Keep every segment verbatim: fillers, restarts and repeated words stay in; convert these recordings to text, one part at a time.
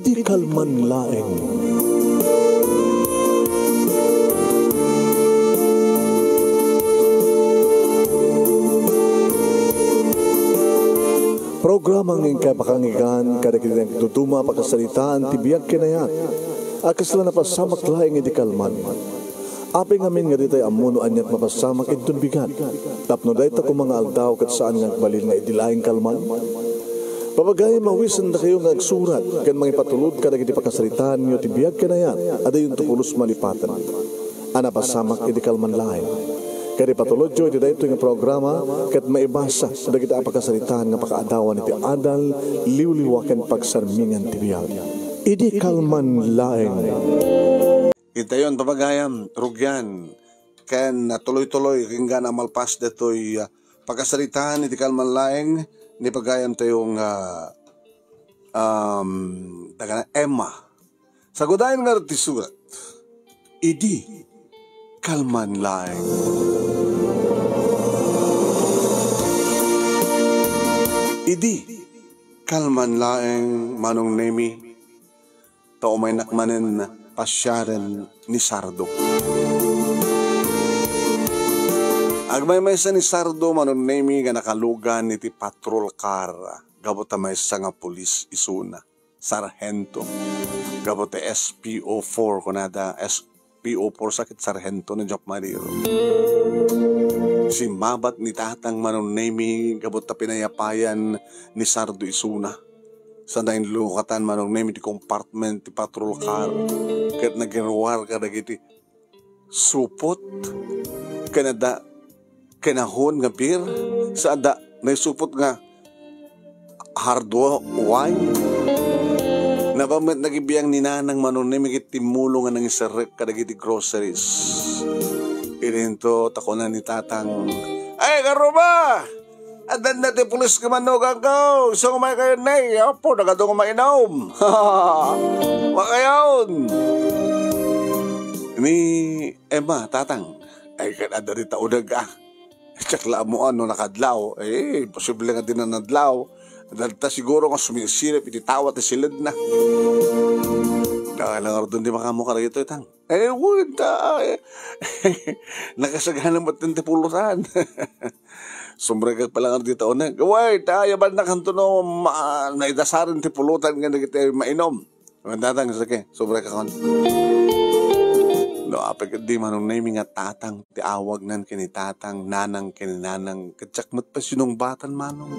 Idi kalman laeng. Programa nga inkay pakangigan kadagiti nagduduma a pakasaritaan ti biag ken ayat a kasla napasamak laeng idi kalman. Apay ngamin nga ditay ammo no aniat mapasamak inton bigat, tapno dayta koma nga aldaw ket saan nga agbalin nga idi laeng kalman? Papagayam, awisendakayo nga agsurat ken mangipatulod kadagiti pakasaritaanyo ti biag ken ayat a diyonto pulos malipaten a napasamak idi kalman laeng. Ket ipatulodyo iti daytoy nga programa ket maibasa dagiti a pakasaritaan nga pakaadawan iti adal, liwliwa ken pagsarmingan ti biag. Idi kalman laeng. Itayon, papagayam, rugian, ken, ah, tuloy-tuloy, ken gana malpas detoy, ah, pakasaritaan iti kalman laeng ni pagayam tayo nga, um, daga na Emma. Sagudayan nga ti surat, idi kalman laeng. Idi kalman laeng, Manong Nemi, ta umaynak manen pasiaren ni Sardo. Agmaymaysa ni Sardo, Manong Nemi, nga nakalugan iti patrol car gapu ta maysa nga pulis isuna, sarhento. Gapu ta S P O four, kunada, S P O four sa ket sarhento no Jack Mariro. Simmabat ni Tatang, Manong Nemi, gapu ta pinayapayan ni Sardo isuna. Sa nainlukatan, Manong Nemi, ti compartment ti patrol car ket nagiruar kadagiti supot ken adda kinahon nga beer, sa adda naisupot nga hard wine. Napa met nagibiang ni Nanang, Manong Nemi, ket timmulo nga nangiserrek kadagiti groceries. Idinto ta kuna ni Tatang, "Ay, garruba! Addan na ti pulis nga mannuganko. Isu nga umay kayo, nay. Apo, nagadu nga mainom." Makayon. Ni Emma, Tatang, ay, ket adda dita uneg, ah. Diak la ammoan no nakadlaw. Eh, imposible nga di na nadlaw. Adda siguro nga sumisilip iti tawa ti siledna. Dagay la ngarud ti makaammo kadagitoy, Tang. Eh, wen ta, eh. Nakasagana met ti pulutan. Sumrekak pa lang dita uneg. Wen ta, yaban na kanto no ma-, naidasaren ti pulutan nga dagiti mainom. Wen, Tatang, sige, sumrekakon. No, apay ket di, Manong Nemi, nga Tatang ti awagnan ken ni Tatang, Nanang ken ni Nanang, ket diak met pay sinungbatan, Manong.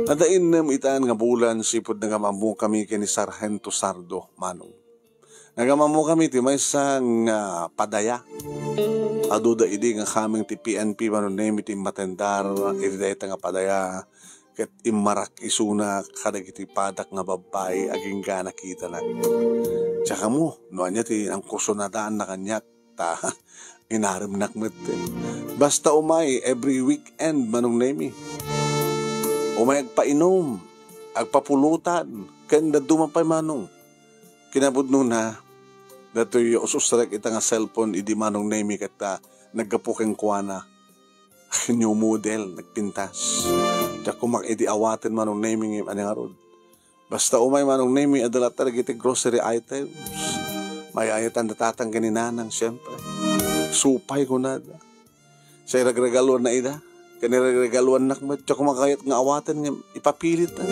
Adda innem itan nga bulan sipud nagam-ammokami ken ni Sarhento Sardo, Manong. Nagam-ammokami ti maysa nga padaya. Aduda idi nga kameng ti P N P, Manong Nemi, ti immatendar iti dayta nga padaya, ket immarak isuna kadagiti padak nga babbai agingga nakitanak. Diak ammo no ania ti nangkusunadaanna kaniak, ta inaremnak met. Basta umay, every weekend, Manong Nemi. Umay agpainom, agpapulutan, ken dadduma pay, Manong. Kinapudnona, datoy us-usrek ita nga cellphone idi Manong Nemi ket, ah, naggapu kenkuana. New model, nagpintas. Diak koma idi awaten, Manong Nemi, ngem ania ngarud? Basta umay, Manong Nemi, adda latta dagiti grocery items. Mayayatan da Tatang ken ni Nanang, siempre. Supay, kunada. Sa iragregaluanna ida, ken iragregaluannak met, diak koma kayat nga awaten ngem ipapilit, ah.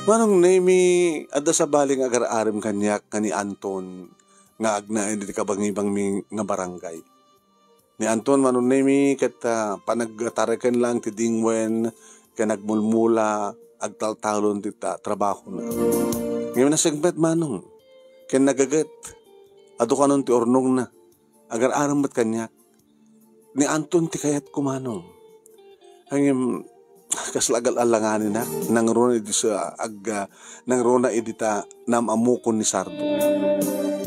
Manong Nemi, adda sabali nga agar-arem kaniak nga ni Anton nga agna iti kabangibangmi nga barangay. Ni Anton, Manong Nemi, ket, ah, panagtareken lang ti dingwen ken agmulmula, agtaltalon ti ta-, trabahona. Ngem nasengpet, Manong, ken nagaget, adu kanon ti urnongna. Agar-arem met kaniak. Ni Anton ti kayatko, Manong. Ngem, kasla agal-alanganinak, nangruna idi sa ag-, ah, nangruna idi ta nam-ammokon ni Sardo.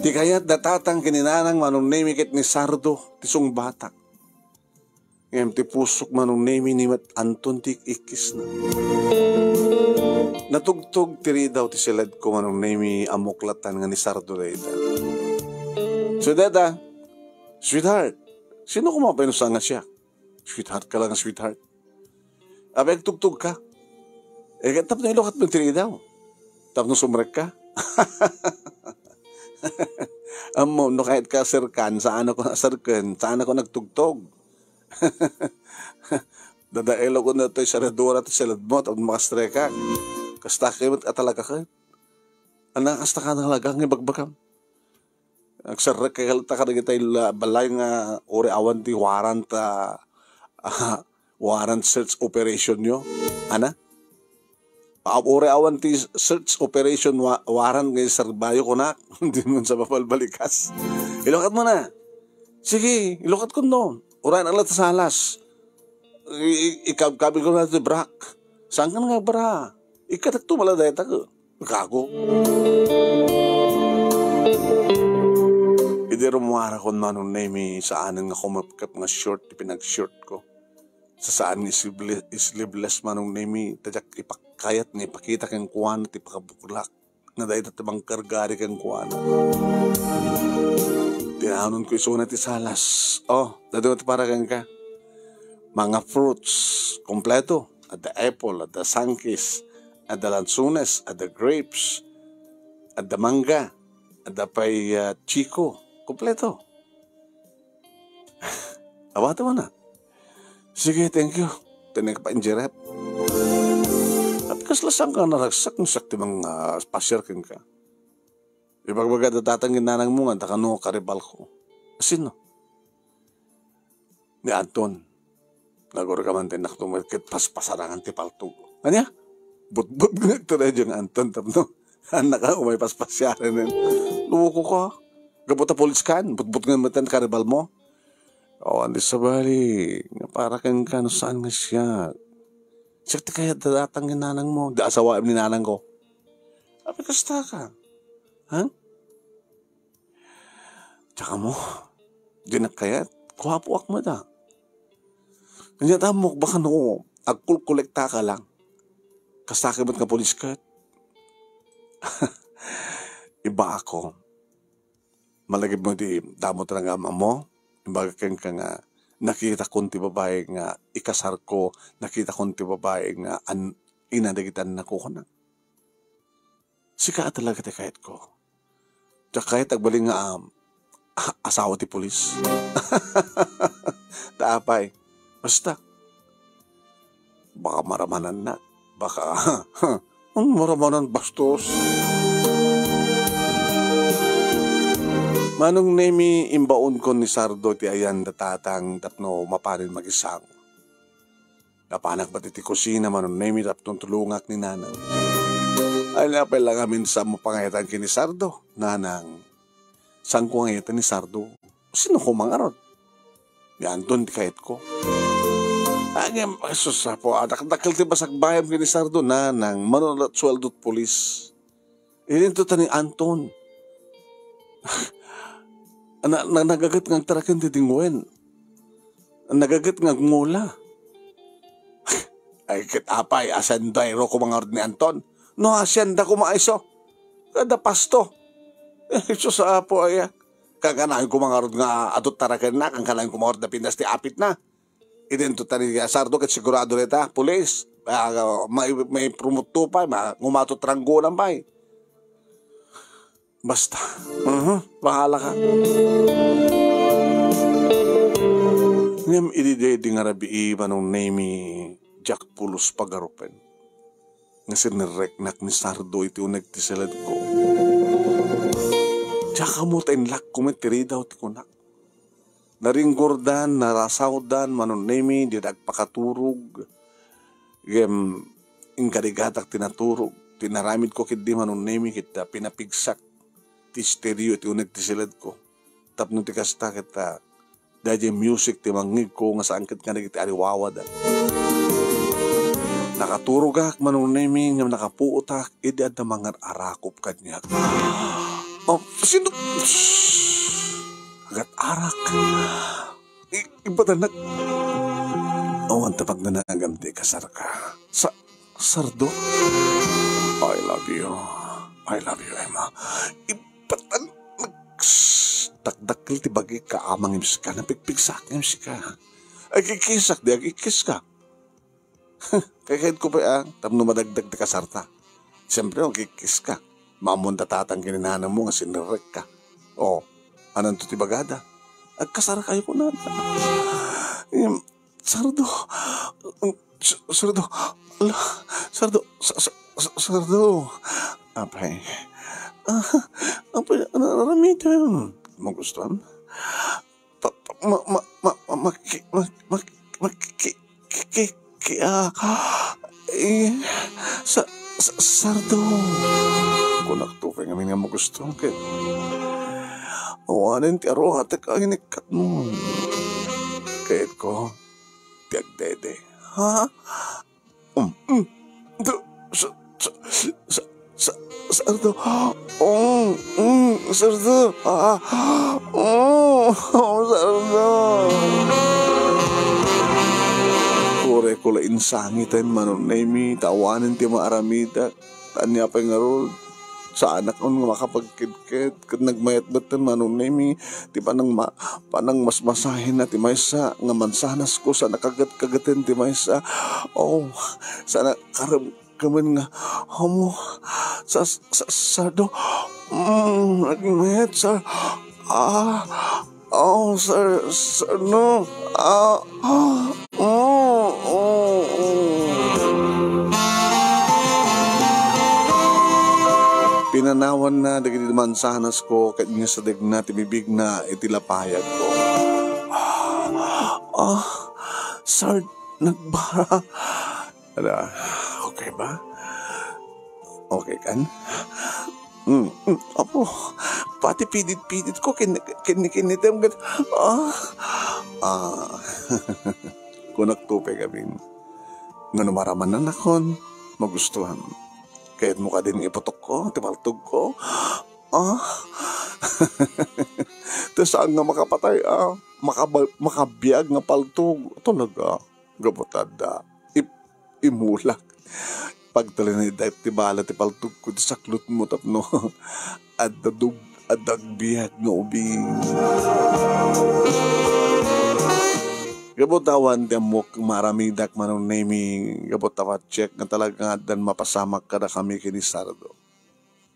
Ti kayat da Tatang ken ni Nanang, Manong Nemi, ket ni Sardo ti sungbatak. Ngem ti pusok, Manong Nemi, ni met Anton ti ikkisna. Natugtog ti ridaw ti siledko, Manong Nemi, ammok latta nga ni Sardo dayta. So, dayta, sweetheart, sino koma pay no saan nga siak? Sweetheart ka lang, sweetheart. Apay agtugtog ka? Eh, tapno ilukat mo ti ridaw. Tapno sumrekka? Ammo, no kayat ka serkan, saan ako serken, saan ako nagtugtog. Dadaelo ko na to'y saradura ti saladmo, tapno makastrekak. Kasta kayo at talaga ka. Ana, kasta ka talaga, nga ibagbagam. Agserrek kayo ta kadagitay la-, balay nga uri awan ti warrant, ah, ah, warrant search operation nyo. Ana? Ah, uri awan ti search operation wa-, warrant nga iserbayo kunak. Hindi mo sa mapalbalikas. Ilukat mo na. Sige, ilukat ko no. Uray na lang ta salas. I-, i-, ikabkabi ko na ti brak. Saan ka nga bra? Ikatak tumala dayta ko. Gago. Idi rumuara kon Manong Nemi, saanen nga kumapkap nga short ti pinag-short ko. Sa saan nga islible-, sleeveless Manong Nemi, ta diak ipakayat nga ipakita kenkuana ti pakabuklak nga dayta ti mangkargari kenkuana. Tinaonen ko isuna ti salas. Oh, daytoy ti para kenka. Mga fruits, kompleto. Adda apple, adda sangkis, adda lansones, adda grapes, adda mangga, adda pay, ah, chiko. Kompleto. Awato na. Sige, thank you. Tinek pa injeret. At kasla saan ka naragsak, no siak ti mang, ah, pasiar kenka. Ibagbaga da tatang nanang mo nga, da kano karibal ko. Sino? Ni Anton. Nagurga man ti nakto, ket paspasarangan ti paltog. Ania? Butbut nga nagturay diyan nga Anton tapno. Anak ka, umay paspasiaren. Loko ka. Gapu ta pulis kan, butbut nga meten karibal mo. Awan di sabali, nga para kenka no saan nga siak. Siak ti kayat datang ni nanang mo. Di asawaem ni nanang ko. Abi kasta ka. Ha? Tsaka mo, di nakayat. Kuwapo ak mo da. Kanya tamok, baka no, agkulkolekta ka lang. Kasta ka ba't nga pulis ka? Iba ako. Malagip mo di damo talaga ang amo. Ibaga ken ka nga, nakita kon ti babae nga ikasar ko, nakita kon ti babae nga an-, ina dagiti annak ko, kuna. Sika a talaga ti kayat ko. Diak kayat agbalin nga, um, a-, asawa ti pulis. Ta apay, basta, baka maramananna. Baka, ang maramanan bastos. Manong Nemi, imbaon ko ni Sardo ti ayan da tatang tapno mapanin magisang. Napanak pati ti kusina, Manong Nemi, tapno tulongak ni Nanang. Ay, napay lang amin sa mapangayatanki ni Sardo, Nanang. Saan ko ngayaten ni Sardo? Sino ko mangarod? Ni Anton ti kayat ko. Agem, Jesus, apo, adak-, dakkel ti basagbayam ken ni Sardo, Nanang, manulat sueldo ti pulis. Idinto ta ni Anton. Na, na, nagaget nga agtaraken ti dingwen. Nagaget nga agngula. Ay, ket apay, haciendero ko mangarod ni Anton. No, hacienda ko maiso. Kada pasto. Eh, Jesus, apo, aya. Kankanayon ko mangarod nga adut tarakenna, kankanayon ko mangarod na pindas ti apitna. Idinto ta ni Sardo ket sigurado dayta, pulis. Ah, may, may promote to pay, ma-, ngumatot ranggonan pay. Basta. Mhm, bahala ka. Ngem idi daydi nga rabii, Manong Nemi, diak pulos pagarupen nga sinirreknak ni Sardo iti uneg ti siledko. Diak ammo ta inlakko met ti ridaw ti kunak. Naringgordan, narasawdan, Manong Nemi, dida agpakaturog. Ngem inkarigatak ti naturog. Ti inaramidko ketdi, Manong Nemi, ket, ah, pinapigsak ti estereo iti uneg ti siledko. Tapno ti kasta ket, ah, daydiay music ti mangngegko nga saan ket nga dagiti ariwawada. Nakaturogak, Manong Nemi, ngem nakapuotak idi adda mangar-arakop kaniak. Oh, sino? Agat arak. I-, ibatanak. Awan ta pagdanagam ti kasarka. Sa-, Sardo? I love you. I love you, Emma. Ibatan-, dakdakkel ti bagik ka, amang imsika, napigpigsak imsika. Agkikisak, di agkikiska. Kay kayat ko pay, ah, tapno madagdag ti kasarta. Siyempre, magkikiss ka. Maammon da tatang ken ni nanang mo nga sinirrekka. O, ananto ti bagada? Agkasarakayo kunada. Em, Sardo. Em, S-, Sardo. Ala, Sardo. Sa-, sa-, sa-, Sardo. Apay. Ah, apay, ano, aramidem? Magustuhan? Pa-, pa-, ma-, ma-, ma-, ma-, maki-, ma-, ma-, maki-, ki-, ki-, ki-, ah, eh, sa-, sa-, Sardo. Kunakto pay ngamin nga magustuhan ket awanen ti aruatek a inikkatmo. Kayatko ti agdede. Ha? Um, um. Do, sa, sa, sa, sa, Sardo. Oh, mm, Sardo. Ah, oh, oh, Sardo. Uray ko la insangiten, Manong Nemi, ta awanen ti maaramidak. Ania pay ngarud? Saanak nga makapagkidkit, ket nagmayat met, Manong Nemi, ti panang ma-, panang masmasahin na ti maysa nga mansanasko, sana kaget-kageten ti maysa. Oh, sana karem-, kemen nga, amo, sa, sa, Sardo, mm, nagmayat, sa, ah, oh, sir, sir, no, ah, ah, oh, oh, oh. Pinanawanna dagiti mansanasko ket insadegna ti bibigna iti lapayagko. Ah, sir, nagbara. Ala, okay ba? Okay kan? Mm, mm, apo, pati pidit-pidit ko kin-, kin-, kinitem ket, ah, ah, kunak tupay gamin. Ngano maramanannakon, magustuhan. Kayat mo kadin iputok ko, ti paltog ko? Ah, ta saan nga makapatay, ah, makabal-, makabiag nga paltog. Talaga, gapu ta adda ip-, imulak. Pagtalinaedda ti bala ti paltogko ti saklotmo tapno adda dub-, adda agbiag nga ubing. Gapu ta awan ti ammok nga maaramidak, Manong Nemi, gapu ta patiek nga talaga nga addan mapasamak kadakami ken ni Sardo.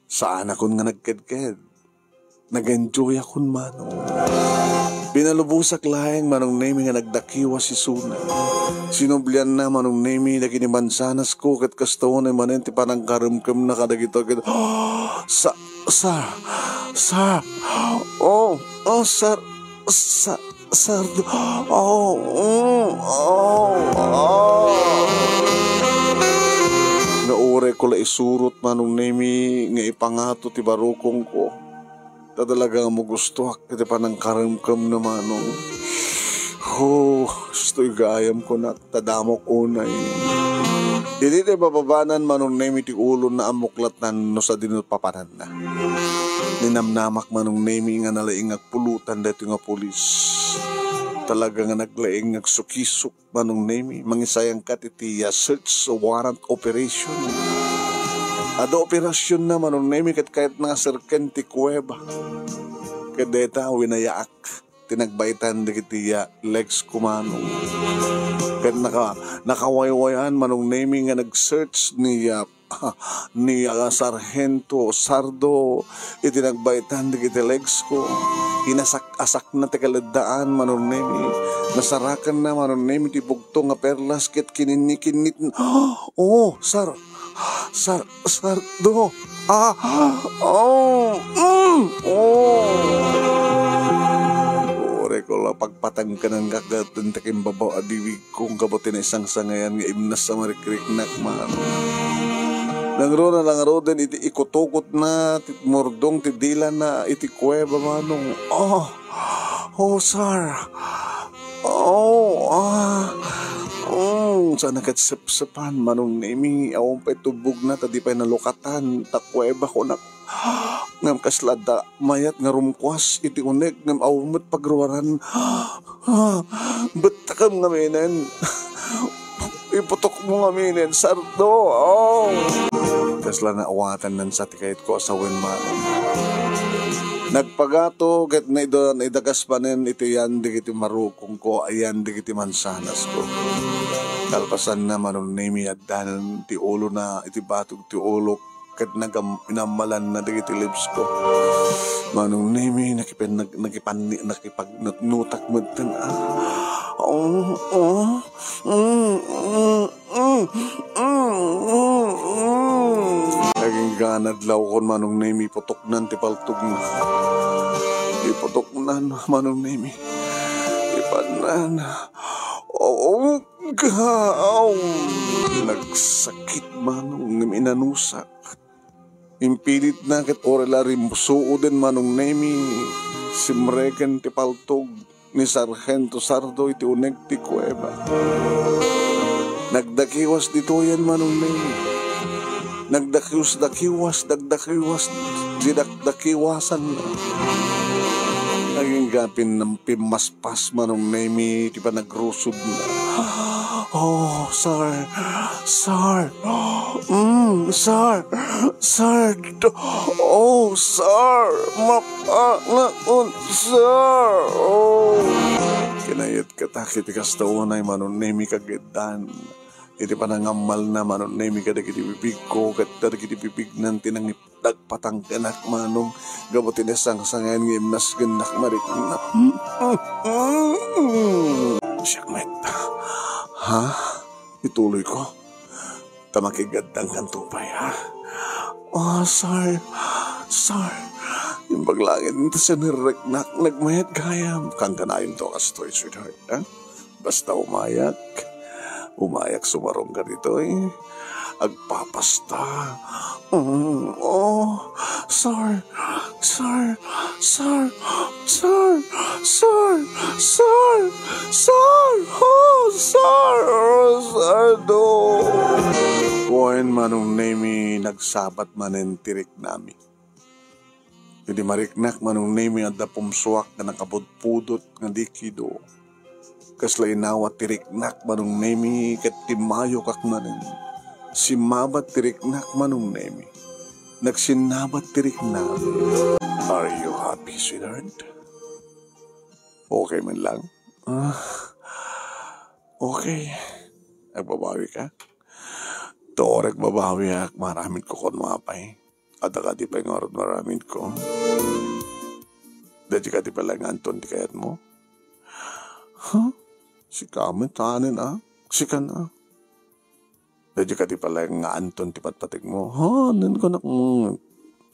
Saanakon nga nagkedked. Nag-enjoyakon, Manong. Pinalubosak laeng, Manong Nemi, nga nagdakiwas isuna. Sinublianna, Manong Nemi, dagiti mansanasko ket kasta unay manen ti panangkaremkemna kadagitoy ket, sa, sa, sa, oh, oh, sar-, sa-, Sardo. Oh, mm, oh, oh. Nga uray ko la isurot, Manong Nemi, nga ipangato ti barukongko. Ta talaga nga magustuak iti panangkaremkemna, Manong. Oh, istoy gayam kunak, ta damok unay. Idi ti bababanan, Manong Nemi, ti ulona, ammok latta no sadino papananna. Ninamnamak, Manong Nemi, nga nalaing nga pulutan daytoy nga pulis. Talaga nga naglaing nga agsukisok, Manong Nemi, mangisayangkat iti, ah, search warrant operation. Adda operasionna, Manong Nemi, ket kayatna nga serken ti kuweba. Ket dayta, winayaak ti nagbaitan dagiti, ah, legs ko, Manong. Ket naka-, nakawaywayan, Manong Nemi, nga nag-search ni, ah, ni, ah, Sarhento Sardo iti nagbaitan dagiti legs ko. Inasak-asakna ti kaleddaan, Manong Nemi. Nasarakanna, Manong Nemi, ti bugto nga perlas ket kininni-kinnit. Oh, sar-, sar-, Sardo. Ah, oh, mm, oh. Uray ko la pagpatangkanan kagaten ti kimbabaw a biwig. Kung kabut ti naisangsangayan nga imnas a marikriknak, Manong. Nangruna la ngaruden iti ikutokotna ti murdong ti dilana iti kuweba, Manong. Oh, oh, sir. Oh, ah. Mm, saan ket sepsepan, Manong Nemi. Awan pay tubbogna ta di pay nalukatan ta kuweba kunak. Ngem kasla adda mayat nga rumkuas iti uneg ngem awan met pagruaran. Ah, bettakem ngaminen. Iputokmo ngaminen, Sardo. Oh. Kasla naawatan sa ti kayatko a sawen, Manong. Nagpagato ket naida-, naidagas manen iti yan dagiti marukongko, a yan dagiti mansanasko. Kalpasanna, Manong Nemi, addanen ti ulona iti batog ti ulok. ket nagam-, inammalanna dagiti lips ko. Manong Nemi, nakipan-, nag-, nakipan-, nakipagnutnutak metten, ah. Oh, oh, mm, mm, mm, mm, mm. Agingga nadlawkon, Manong Nemi, iputoknan ti paltogna. Iputoknan, Manong Nemi. Ipannan. Oh, oh. Gaaw! Nagsakit, Manong Nemi, nanusak. Impilitna ket uray la rimsuoden, Manong Nemi, simreken ti paltog ni Sargento Sardo iti uneg ti kuweba. Nagdakiwas ditoyen, Manong Nemi. Nagdakiwas-dakiwas, nagdakiwas, dinakdakiwasan. Agingga pin-, pimmaspas, Manong Nemi, ti panagrusodna. Oh, sir. Sir. Mm, sir. Sir. Oh, sir. Mapanaon, sir. Oh. Kinayat ka ta, kiti kasta unay, Manong Nemi, kagiddan. Iti panangammalna, Manong Nemi, kadagiti bibigko, ket kadagiti bibignan ti nangip-, nagpatangkenak, Manong, gapu ti nasangsangyan nga imnasgennak marikna. Siak met. Ha? Ituloy ko. Ta makigaddangkanto pay, ha? Oh, sir. Sir. Imbag langit ti sinirreknak. Nagmayat gayam. Kankanayonto kastoy, sweetheart, ha? Basta umayak, umayak sumarong ka ditoy. Agpapasta. Mm, oh, sir, sir, sir, sir, oh, sir, sir, do. Wen, Manong Nemi, nagsabat manen ti riknami. Idi mariknak, Manong Nemi, adda pumsoak nga nakapudpudot nga likido. Kasla inawat ti riknak, Manong Nemi, ket timmayokak manen. Simmabat ti riknak, Manong Nemi. Nagsinnabat ti riknak. Are you happy, sweetheart? Okay man lang? Ah, okay. Agbabawi ka? Torek babawiak, maramid ko kun apay. Adda kadi pay ngarud maramid ko? Daydi kadi pay laeng nga anton ti kayatmo? Ha? Sika met, anen, a? Sikan, a? Daydi kadi pay laeng nga anton ti patpategmo? Ha? Anen, kunak, mm,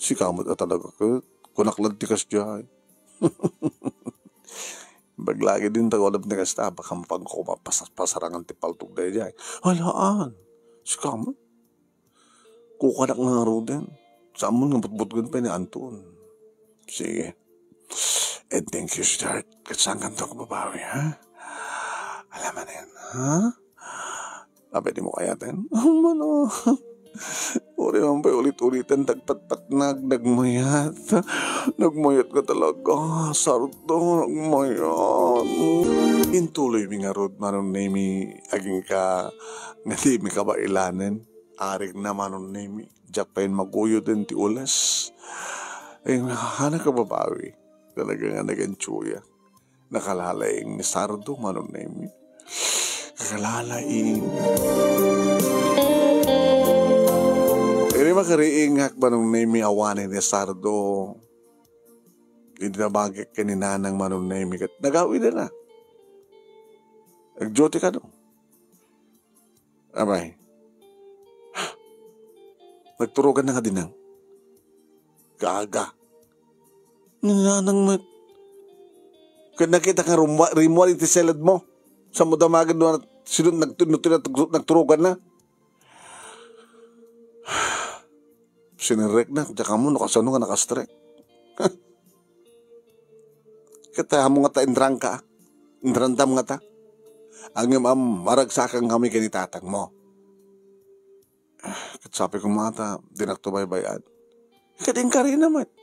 sika met a talaga ket. Kunak la ti kasdiay. Baglagi din ta, wala ti kasta, baka mapanko mapas-, pasarangan ti paltog daydiay. Alaan. Sika met. Kukanak nga ngaruden. Saan mo nga butbutgen pay ni Anton? Sige. And thank you, sweetheart. Ket saankanto agbabawi, ha? Alamanen, ha? Apay, dimo kayaten? Mano? Uray man pay ulit-uliten, nagpatpatnag, nagmayat. Nagmayat ka talaga, Sardo, nagmayat. Intuloymi ngarud, Manong Nemi, agingga nga dimi kabailanen. Arik na, Manong Nemi, diak pay maguyoden ti ules. Ay, hana ka babawi. Talaga nga nagantsuya. Nakalalaing ni Sardo, Manong Nemi. Nakalalaing. Iri makariingak, Manong Nemi, awanen ni Sardo. Idi nabagik ken ni Nanang, Manong Nemi, ket nagawidana. Nag-duty kano? Abay. Nagturogan na nga dinang. Kaaga. Ni Nanang met. Ket nakita nga rumwa-, rimmuar iti seled mo. Saan mo damagen no sino nagtu-, no sino nagtu-, nagturogan na? Sinirreknak, diak ammo no kasano nga nakastrek. Ket amo ngata inrangka, inrandam ngata. Ngem am-, maragsakan kami ken ni tatangmo. Ket sabi ko ngata, dinak to baybay-an. Ket inkarina met.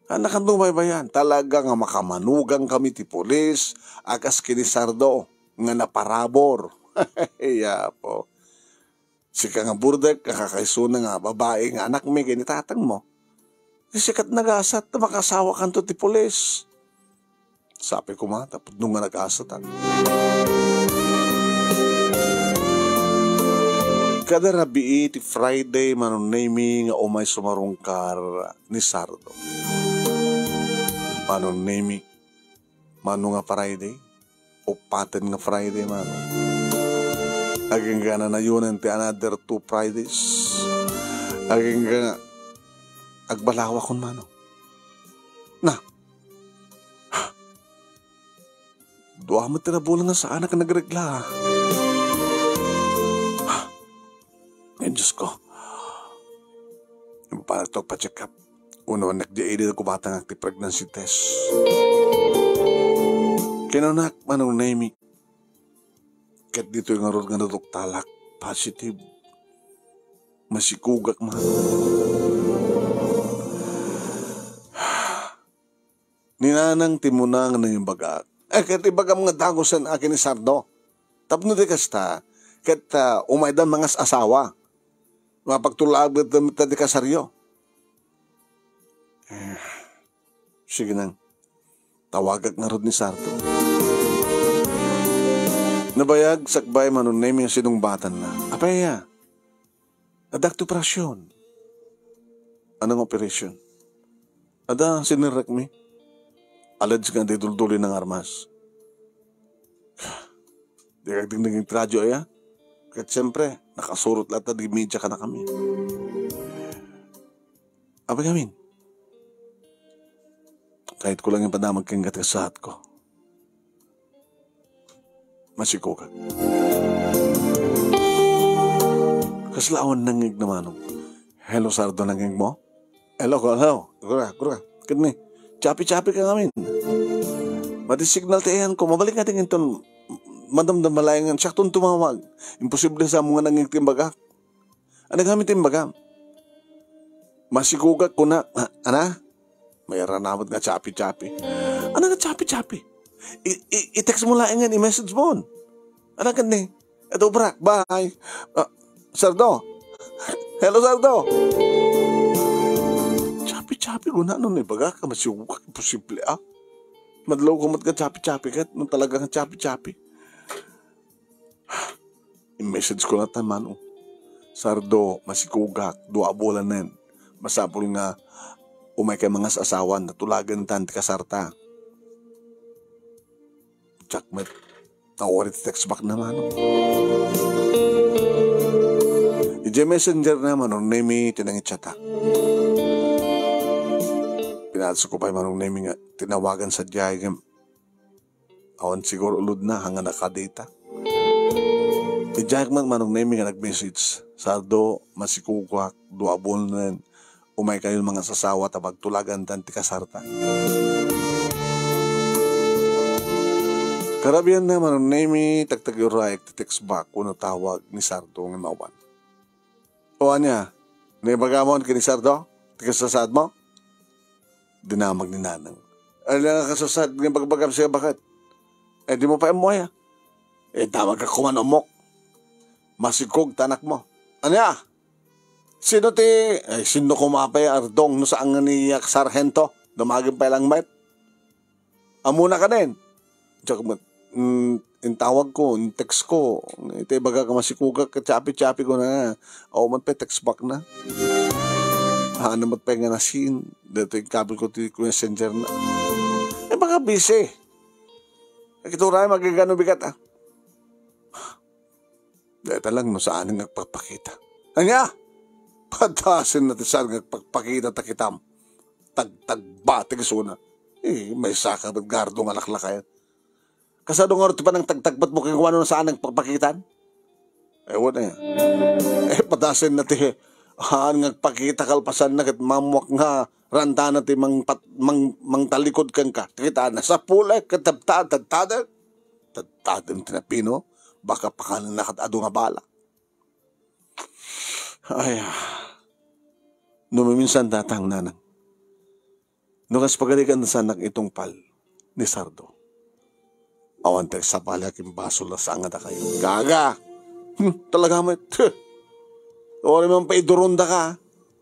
Annakan to baybay-an. Talaga nga makamanugang kami ti pulis, a kas ken ni Sardo, nga naparabur. Yapo. Sika nga burdek, nga kakaisuna nga babai nga anakmi ken ni tatangmo. Sika ti nagasat, ta makaasawakanto ti pulis. Sabi ko ngata, pudno nga nagasatak. Kada rabii ti Friday, Manong Nemy, nga umay sumarungkar ni Sardo. Manong Nemy, mano nga Friday? Uppaten nga Friday, mano. Agingga nanayonen ti another two Fridays. Agingga nga agbalawakon, mano. Na. Dua met ti nabulan nga saanak a nagregla. Ay, Diyos ko. Impapanagto agpa-check up. Uno, nagdi-, idi kumatangak ti pregnancy test. Kinunak, Manong Nemy. Ket ditoy ngarud nga naduktalak, positive. Masikugak man. Ni Nanang ti muna nga nangimbagak. Eh, ket ibagam nga dagusen akin ni Sardo. Tapno di kasta, ket, ah, umaydan mangas-asawa. Mapagtulaag met ta di kasaryo. Eh, sige nang. Tawagak ngarud ni Sardo. Nabayag, sakbay, Manong Nemy, nga sinungbatanna. Apay aya? Adda ti operasyon. Ano nga operasyon? Adda, sinerrekmi. Alleged nga didulduli nga armas. Di ka dingdingin ti radyo, aya? Ket siyempre, nakasurot latta di media kadakami. Apay ngamin? Kayatko lang ipadamag kenka ti kasasaadko. Masikugak. Kasla awan nangngegna, Manong. Hello, Sardo, nangngegmo? Hello, hello. Kura, kura. Ket ni, chapi-chapi ka ngamin. Madi signal ti ayanko. Mabalik nga ti nginton madamdama laengen. Siakton tumawag. Imposible sa mo nga nangngeg ti imbagak. Ano kami ti imbagam? Masikugak kunak. Ha, ana? May aramid nga chapi-chapi. Ano nga chapi-chapi? I, i, i-text mo laengen, i-message mo. Ano ka ni? Ito, brak. Bye. Ah, Sardo. Hello, Sardo. Chapi-chapi ko na. Ano na ibaga ka? Masikugak. Imposible, ah. Madlaw ko mat ka chapi-chapi kat. No talaga nga chapi-chapi. I-message ko na ta, Manong. Sardo, masikugak, dua a bulanen. Masapul nga umay kay mangas-asawan, natulagan tan ti kasarta. Diak met, tawari ti text back na, Manong. Idiay messenger na, Manong Nemy, ti nangitsatak. Pinatso ko pay, Manong Nemy, nga tinawagan sa diay, nga awan siguro ulod na, hanga nakadita. Idiay man, Manong Nemy, nga nag-message. Sardo, masikugak, dua a bulanen. Umay kayo mangas-asawa ta pagtulagan tan ti kasarta. Karabian na, Manong Nemy, tagtagurayek ti text back, wenno tawag ni Sardo nga mawan. O ania, naibaga mo ken ni Sardo? Ti kasasaad mo? Dinamag ni Nanang. Ala nga kasasaad nga bagbagam siya, baket? Eh, di mo pa ammo aya? Eh, tawag ka kuman, umok. Masikog ta anak mo. Ania? Sino ti, eh, sino kumapay, Ardong, no saan nga ni Sarhento? Damagin pa ilang met. Amuna ka din. Diak met, mm, intawag ko, in-text ko. Iti ibaga ka masikugak, chapi-chapi ko na. Awan met pay text back na. Ano met pay nga nasin? Dito yung kabel ko ti messenger na. Eh, baka busy. Eh, kituray, magigano bigat, ah. Deta lang no saan nga agpakpakita. Ania? Padasen na ti saan nga agpakpakita ta kitam. Tagtagbati isuna. Eh, may saka met gardo nga laklakayan. Kasano nga ti panangtagtagbat mo kenkuana no saan nga agpakpakitan? Ewan eh. Eh, padasen na ti, haan nga agpakita kalpasan na ket mammuak nga rantana ti mangpat-, mang-, mangtalikod kenka. Ti kitaan na, sapulek, ket tabta-, tadtadek. Tadtadem ti napino, baka pakanenna ket adu nga bala. Ay, ah. No maminsan datang, Nanang. No kas pagarigan, saannak itungpal ni Sardo. Awan ti agsapalak imbasol a sangada kayo. Gaga! Hmm, talaga met. Huh. Ori man paiduron da ka.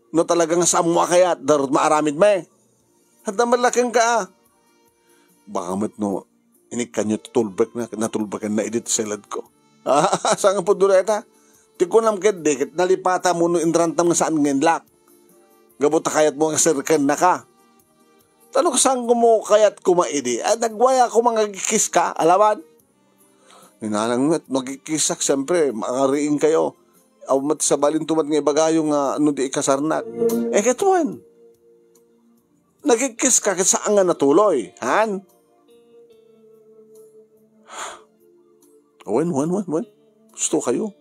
No talaga nga saan mo a kayat, darut maaramid me. Hadda malaking ka, ah. Baka met no, inikkanyo ti tulbek na, natulbekan na idi ti selad ko. Ah, saan nga pudno dayta? Ti kunam ketdi, ket nalipatam wenno inrantam nga saan nga inlak. Gapu ta kayatmo nga sirkennaka. Ta no saan mo kayat koma idi, ay, nagwaya koma nga agkiss ka, alawan? Inanang met, no agkiss-ak, siyempre, makariing kayo. Awan met sabalinto met nga ibagayo nga no di ikasarnak. Eh, ket wen, nagkiss ka, ket saan nga natuloy, han? Wen, wen, wen, wen. Gusto kayo.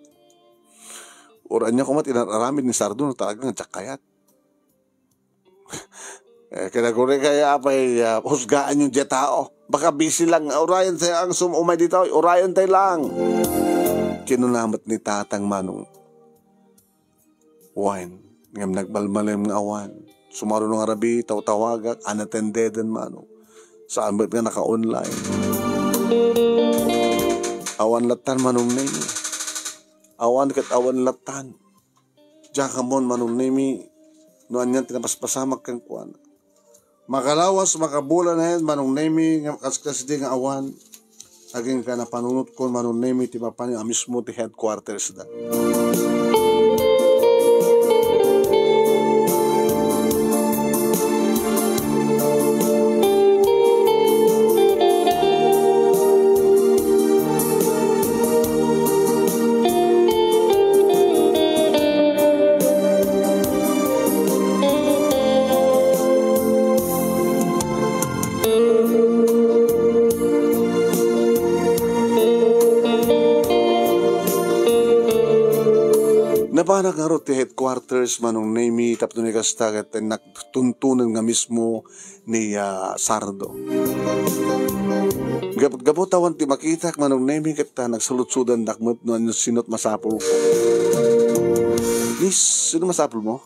Uray ania koma ti inar-aramid ni Sardo no talagang diak kayat. Eh, kinaguri kaya apay, ah, husgaanyo diay tao. Baka busy lang. Urayen tayo ang sum-, umay dito. Urayen tayo lang. Kinuna met ni Tatang Manong. Wen, ngem nagbalbalem nga awan. Sumaruno nga rabii, tawtawagak, unattended, Manong. Saan met nga naka-online. Awan lattan, Manong Nemi. Awan ket awan lattan. Diak ammon, Manong Nemi, no anian ti napaspasamak kenkuana. Makalawas, makabulan a ket Manong Nemi nga kaskasdi nga awan. Agingga napanunotkon, Manong Nemi, ti mapan a mismo ti headquarters da. Napanak ngarud ti headquarters, Manong Nemi, tapno ni kasta ket nagtuntunen nga mismo ni, ah, Sardo. Gap-, gapu ta awan ti makitak, Manong Nemi, ket, ah, nagsaludsodandak met no ania sino't masapul ko. Ni s-, sino masapul mo?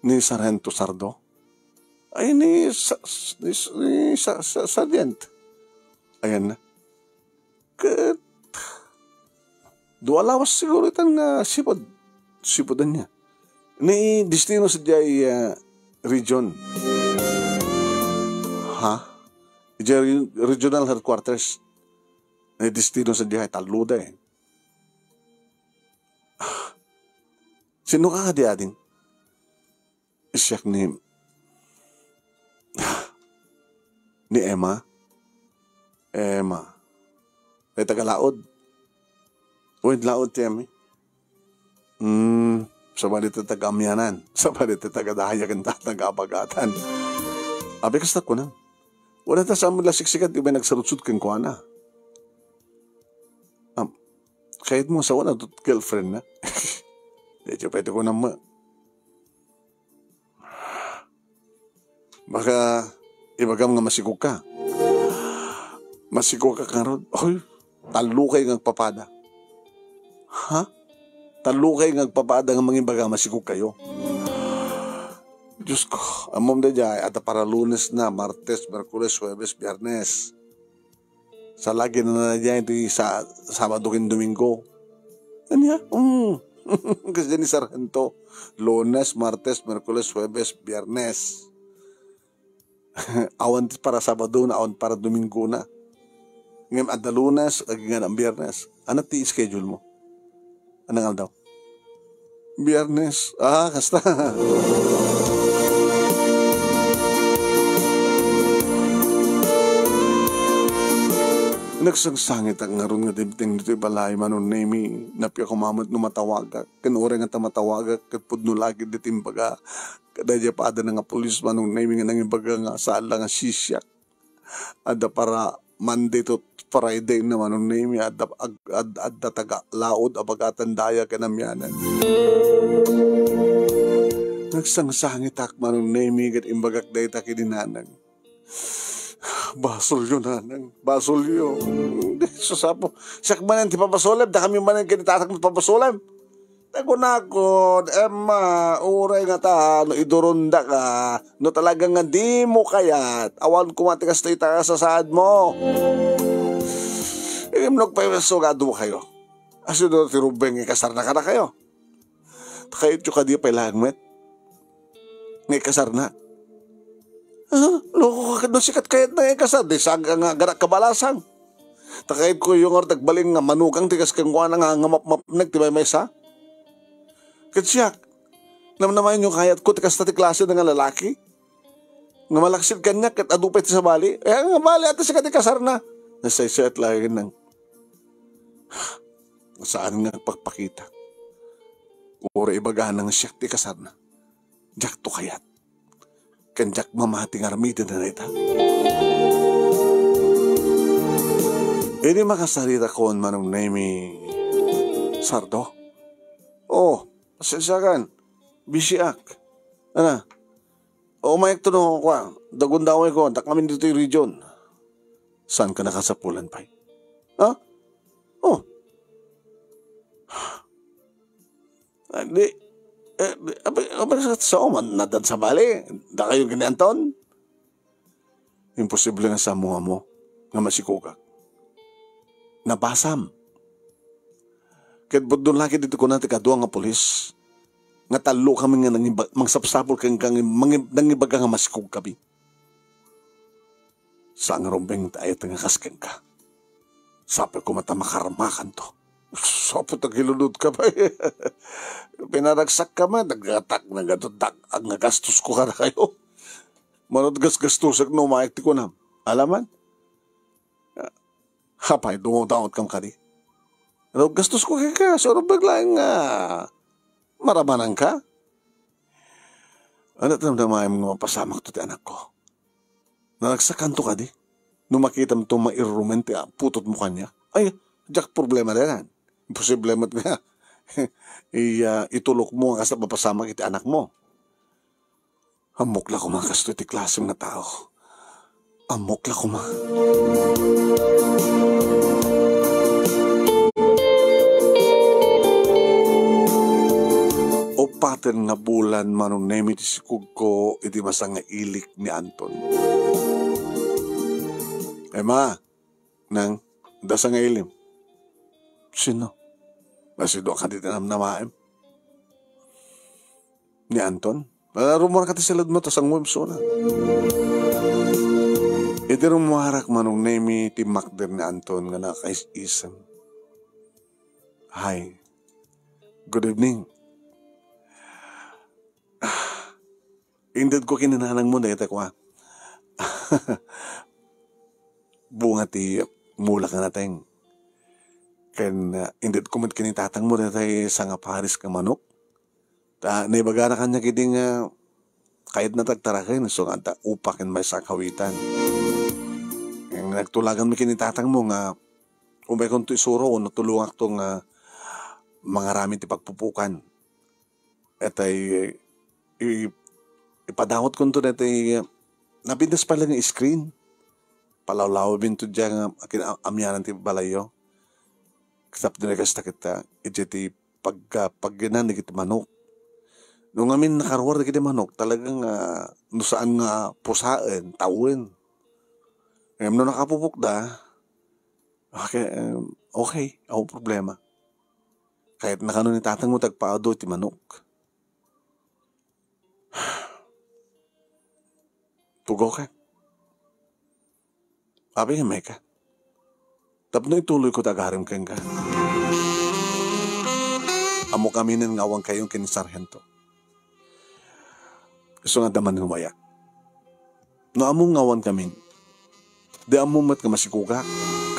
Ni Sargento Sardo? Ay, ni sa-, ni s-, ni sa-, sa-, Sergeant. Ayan na. Ket dua lawas siguro itan nga sipud. Sipud ania. Ni destino sadiay, ah, region. Ha? Idiay re-, regional headquarters. Ni destino sadiay, tallo da eh. Sino ka kadi, ading? Siak ni, ni Emma. Emma. Ay, taga Laod. Uy, Laod ti Emma. Hmm, sabali ti taga Amianan. Sabali ti taga Daya ken taga Abagatan. Abi, kasta kunam. Wala ta sa amin la siksikan, di ba nagsarudsod kenkuana? Am, kayat mo asawa na, girlfriend na? Di, di, pwede ko naman. Baka ibagam nga masikog ka. Masikog ka karod. Oy, tallo kayo nga agpapada. Ha? Tallo kayo nga agpapada nga mangibaga, masikog kayo. Diyos ko, ammom da jay, adda para Lunes na, Martes, Merkules, Huwebes, Biyernes. Salagi na na dyan iti sa-, Sabado ken Domingo. Ania? Mm. Kasi ni Sargento, Lunes, Martes, Merkules, Huwebes, Biyernes. Awan ti para Sabado na, awan para Domingo na. Ngem adda Lunes, agingga na Biyernes. Ano ti schedule mo? Anong aldaw? Biyernes. Ah, kasta. Nagsangsangitak ngarud nga dimteng ditoy balay, Manong Nemi. Napia koma met no matawagak. Ken uray nga ta matawagak, ket pudno lagi ditoy imbaga. Kadaydiay pada na nga pulis, Manong Nemi, nga nangibaga nga saan la nga sisiak. Adda para Monday to Friday na, Manong Nemi, adda, ag-, ad-, adda taga Laod, Abagatan, Daya ken Amianan. Nagsangsangitak, Manong Nemi, ket imbagak dayta ken ni Nanang. Basolyo, Nanang, basolyo. Susapo. Siak manen ti pabasolem, dakami manen ken ni Tatang ti pabasolem. Nagunakon, Emma, uray nga ta, no idurondaka, no talaga nga dimo kayat, awan koma ti kastoy ta kasasaadmo. Ngem no agpaiso nga adu kayo. Asino ti rubeng nga ikasarna kadakayo? Ta kayatyo kadi pay laeng met nga ikasarna. Ah, loko ka, no sikat kayat na ikasar, di saan ka nga agana kabalasang. Ta kayatko yo nga agbalin nga manugang ti kas kenkuana nga, nga mapmapnek ti maymaysa. Ket siak, namnamaenyo kayatko ti kasta ti klase nga lalaki? Nga malaksid kaniak ket adu pay ti sabali? Eh, nga bali, ata sika ti kasarna. Nasaysayat laeng nang, saan nga agpakpakita. Uray ibagana nga siak ti kasarna. Diakto kayat. Ken diak mamati nga aramiden dayta. Idi makasaritakon, Manong Nemi Sardo. Oh, pasensiakan. Busy ak. Ana? O, umayek to no, kua, dagundaway ko, dakami ditoy region. Saan ka nakasapulan pay? Ha? Oh. Ah, di, eh, di, abi, abi, sa, sa, man, nadan sa bali, dakayo gini Anton? Imposible nga sa mo nga mo, nga masikugak. Nabasam. Ket buddo lagi dito kuna ti kadua nga pulis, nga tallo kami nga nangiba-, mangsapsapul ken kang mangi-, nangibaga nga masikog kami. Saan nga rumbeng ti ayat nga kas kenka? Sapay ko mata makarmakan to. Sapay ta gilunod ka ba? Pinaragsak ka man, nagatak, nagatak, ang nagastos ko kada kayo. Manod gasgastusek no, maik ti kunam. Alaman? Apay, dungudangot kam kadi. Ano, gastos ko kay ka, so, ano, bigla nga marabanan ka? Ano, tinamdamaem nga mapasamak to ti anak ko? Naragsakan to kadi? No makitam to mairumen ti, ah, putot mo kanya? Ay, diak problema dayan. Imposible met nga. I, ah, itulok mo nga kasta mapasamak iti anak mo. Ammok la koma kastoy ti klasem nga tao. Ammok la koma. Uppaten nga bulan, Manong Nemi, ti sikugko iti masangailik ni Anton. Emma, nang, da sangailim. Sino? Asidua kadi ti namnamaem. Ni Anton? Ah, rummuar ka ti saledmo ta sangoem suna. Iti rummuarak, Manong Nemi, ti makder ni Anton nga nakais-isem. Hi. Good evening. Inted ko ken ni nanangmo dayta kua. Bunga ti mulak nga nateng. Ken, ah, inted ko met ken ni tatangmo daytay sangaparis nga manok. Ta, naibagana kaniak idi nga kayatna ti agtaraken, isu nga adda upa ken maysa a kawitan. Ngem nagtulaganmi ken ni tatangmo nga umaykonto isuro wenno tulongakto nga mangaramid ti pagpupukan. Etay, i-, ipadawatkonto daytay, napintas pay laeng nga screen. Palawlawabinto diay nga akin-, a-, amianan ti balayyo. Tapno kasta ket, ah, idiay ti pagka-, pagyanan dagiti manok. No ngamin nakaruar dagiti manok, talaga nga, ah, no saan nga pusaen, tawen. Ngem no nakapupokda, okay, em, okay, awan problema. Kayatna kano ni tatangmo ti agpaadu iti manok. Pugaw ka. Apay nga mayka? Tapno ituloyko ti agarem kenka. Ammok aminen nga awan kayo ken ni Sarhento. Isu nga adda manen umayak. No ammom nga awan kamin, di ammom met nga masikugak.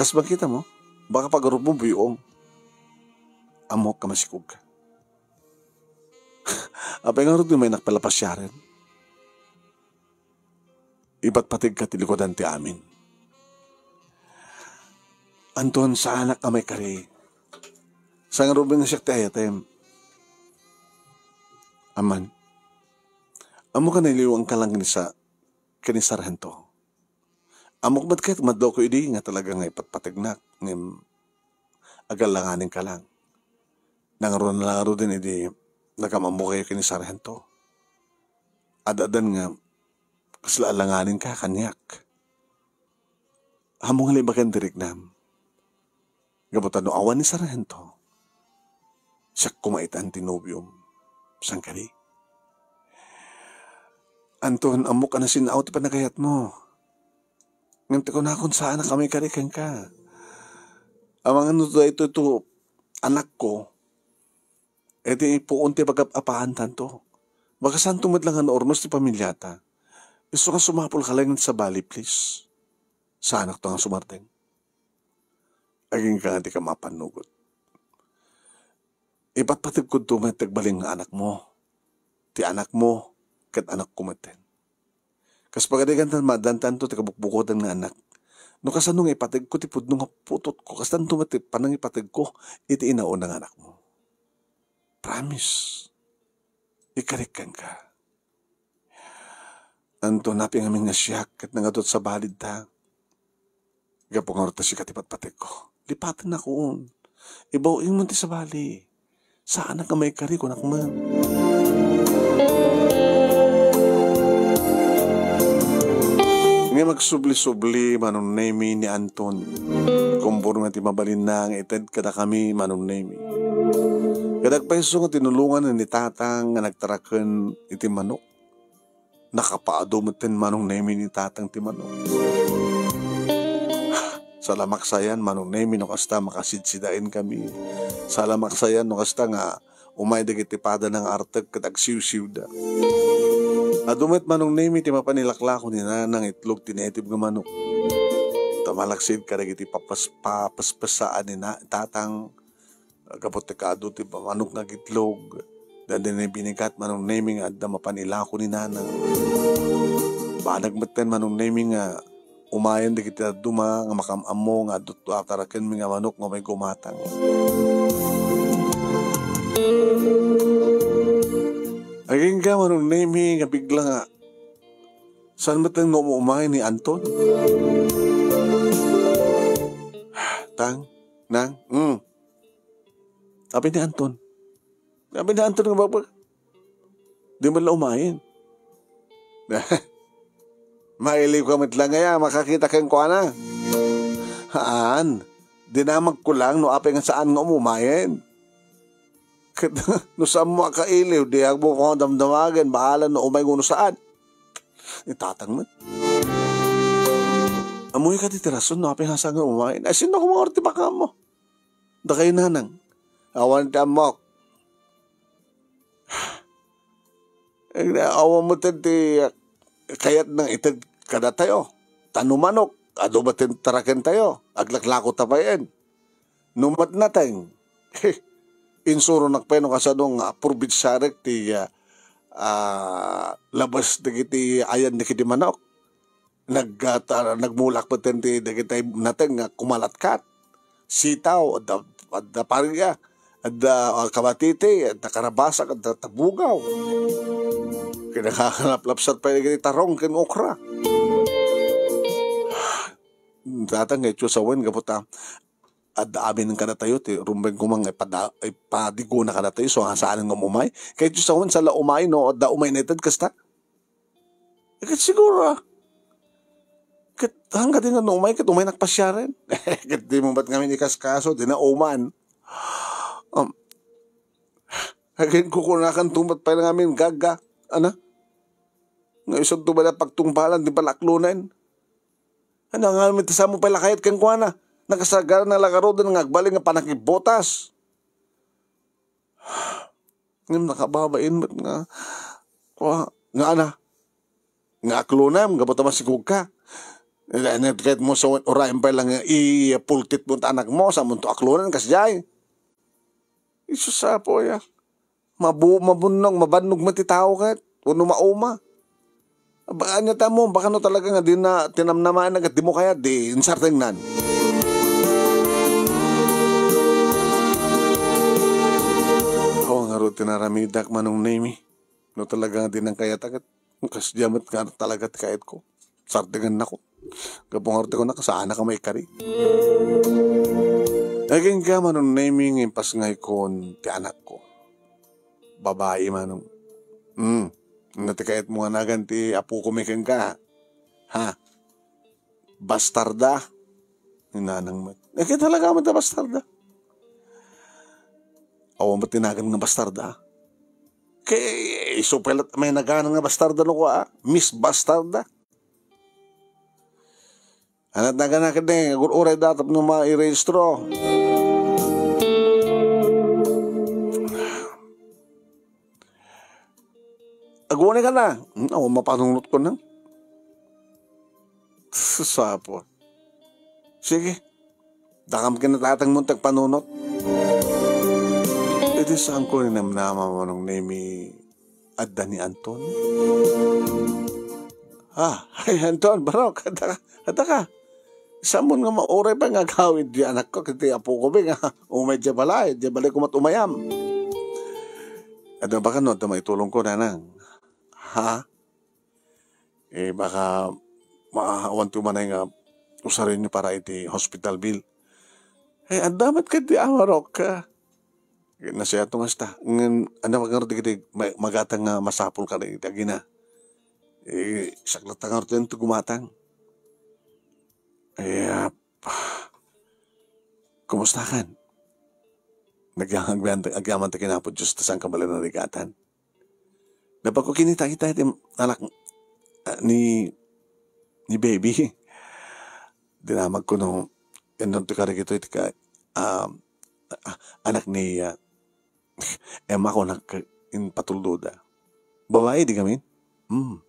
Kas makitamo, baka pagarupmo buyoong. Ammok nga masikugka. Apay ngarud nga maynak pala pasiaren? Ipatpategka ti likudan ti amin. Anton, saanak a maikari. Sangaruben nga siak ti ayatem. Aman, ammok a nailiwangka lang ken ni Sa-, ken ni Sarhento. Ammok met ket madlawko idi nga talaga nga ipatpategnak, ngem agallanganenka lang. Nangruna la ngaruden idi nagam-ammokayo ken ni Sarhento. Ad-addan nga kasla alanganenka kaniak. Ammok nga naibagan ti riknam. Gapu ta no awan ni Sarhento, siak koma iti antinobiom. Saan kadi? Anton, ammok a nasin-aw ti panagayatmo. Ngem ti kunakon, saanak a maikari kenka. Amangan no daytoy to anakko, Iti puon ti pagap-apaantanto. Bakasanto met lang nga naurnos ti pamiliata. Isu nga sumapulka laeng iti sabali, please. Saanakto nga sumardeng. Agingga nga dika mapannugot. Ipatpategko met ti agbalin nga anakmo. Ti anakmo, ket anakko metten. Kas pagarigan ta maaddaan tanto ti kabukbukotan nga anak. No kasano nga ipategko ti pudno nga putotko, kastanto met ti panangipategko iti inauna nga anakmo. Promise. Ikarik kenka. Anto, apay ngamin nga siak ket nangadu ti sabalita? Gapu nga urta sika ti patpategko. Lipatennakon. Ibaw-im ti sabali. Saanak nga maikari, kunak man. Nga magsubli-subli Manong Nemi ni Anton. Konforme ti mabalinna nga ited kadakami Manong Nemi. Ket agpayso nga tinulongan ni Tatang nga nagtaraken iti manok. Nakapaadu metten Manong Nemi ni Tatang ti manok. Salamak sayan, Manong Nemi, no kasta makasidsidaen kami. Salamak sayan, no kasta nga umay dagiti padana nga artek ket agsiwsiwda. Adu met Manong Nemi ti mapan ilaklako ni Nanang itlog ti naitib nga manok. Ta malaksid kadagiti papas-, papespesaan ni na-, Tatang, gapu ti kaadu ti manok nga agitlog. Daydi ni binigat Manong Nemi nga adda mapan ilako ni Nanang. Banag metten Manong Nemi nga umayen dagiti dadduma nga makam-ammo nga adu ti atarakenmi nga manok nga umay gumatang. Agingga Manong Nemi nga bigla nga, saan metten nga um-, umay ni Anton? Tang, Nang, mm. Apay ni Anton? Apay ni Anton nga baba? Di man la umayen. Mailiwka met lang aya, makakita kenkuana. Haan, dinamagko lang no apay nga saan nga umumayen. Ket no saanmo a kailiw, diakmo ko damdamagen, bahala no umay wenno saan. Ni Tatang met. Ammoyo kadi ti rason no apay nga saan nga umayen? Ay, sino ko mangarti bakammo? Dakay Nanang. Awan ti ammok. Eh, awan metten ti kayatna nga ited kadatayo. Ta no manok, adu met ti tarakentayo. Aglaklako ta payen. No met nateng, insuronak pay no kasano nga probinsiarek ti, ah, ah, labas dagiti ayan dagiti manok. Nag-, ah, ta-, nagmulak metten ti dagiti nateng nga kumalatkat. Sitaw, adda, adda pariga, adda, ah, kabatiti, adda karabasag, adda tabugaw. Kinakalaplapsat pay dagiti tarong ken okra. Tatang nga itio sawen, gapu ta adda amin kadatayo ti rumbeng koma nga ipada-, ipadigona kadatayo, so, nga saan nga umay. Kay itio sawen, saan la umay, no, adda umay na ited kasta. Eh, ket siguro, ah. Ket hangga di nga no umay, ket umay nakpasiaren. Ket di mo met ngamin ikaskaso, di na uman. Um, again, kukunakan tumat pay ngamin, gaga. Ana? Nga isunto ba na pagtungpalan, di pala aklonen? Ano nga, may tasamo pala kayat kenkuana? Nakasagana na lakaroden nga agbalin nga panakibotas. Ngem nakababain met nga, kua, nga ana, nga aklonem, gapu ta masikog ka. Ket mo sa urayen pay lang nga ipultit mo ta anak mo, sa mo to aklonen, kasdiay. Isus, Apo, ya. Mabu-, mabunnog, mabannog met ti tao ket, wenno mauma. Ba, ania ta mo, baka no talaga nga di na tinamnamaen ket di mo kayat, di insartengnan. Awan ngarud ti naramidak, Manong Nemi. No talaga nga di nang kayat ket, kasdiay met nga talaga ti kayatko. Sardengan nako. Gapu nga urti ko nakasaan ka maikari. Agingga Manong Nemi nga impasngayko ti anakko. Babai, Manong. Hmm. Ano ti kayat mo nga nagan ti apo ko mi kenka? Ha? Bastarda? Ni Nanang met. Eh, kaya talaga met a bastarda. Awan ba tinagan nga bastarda? Kay, isu pay la't may naganan nga bastarda no kua, Miss Bastarda. Anat nagana ket ne, agur-uray da tapno mairehistro. Unay ka na. Hmm, awan mapanunot ko nang. Sapo. Sige. Dakam kinatatang mo tagpanunot. Iti saan ko ni namnama manong Nemi adda ni Anton. Ah, ay, Anton, barok, adda ka, adda ka. Sammon nga mauray pa nga agawid di anak ko, kiti apo ko, be, nga umay di balay, di balay kumat umayam. Adda ba kano, adda maitulong ko, nanang? Ha? Eh, baka maawan ti umanay nga usarenyo para iti hospital bill. Eh, adda met ket ti amarok ka. Eh, nasiato nga esta. Ngem, ano ka ngarud dagiti ma-, magatang nga masapul ka dagiti agina? Eh, saklat ta ngarud ti gumatang. Eh, ah, kumusta kan? Nagyang-, agyan-, agyaman ta ken Apo Dios ta saan ka bali narigatan. Napagkukinita kita iti anak, ah, ni, ni baby. Dinamag ko no, innon ti karigito iti ka, ah, ah, anak ni, ah, Emma ko nak-, in patuldoda. Babae di kami? Hmm.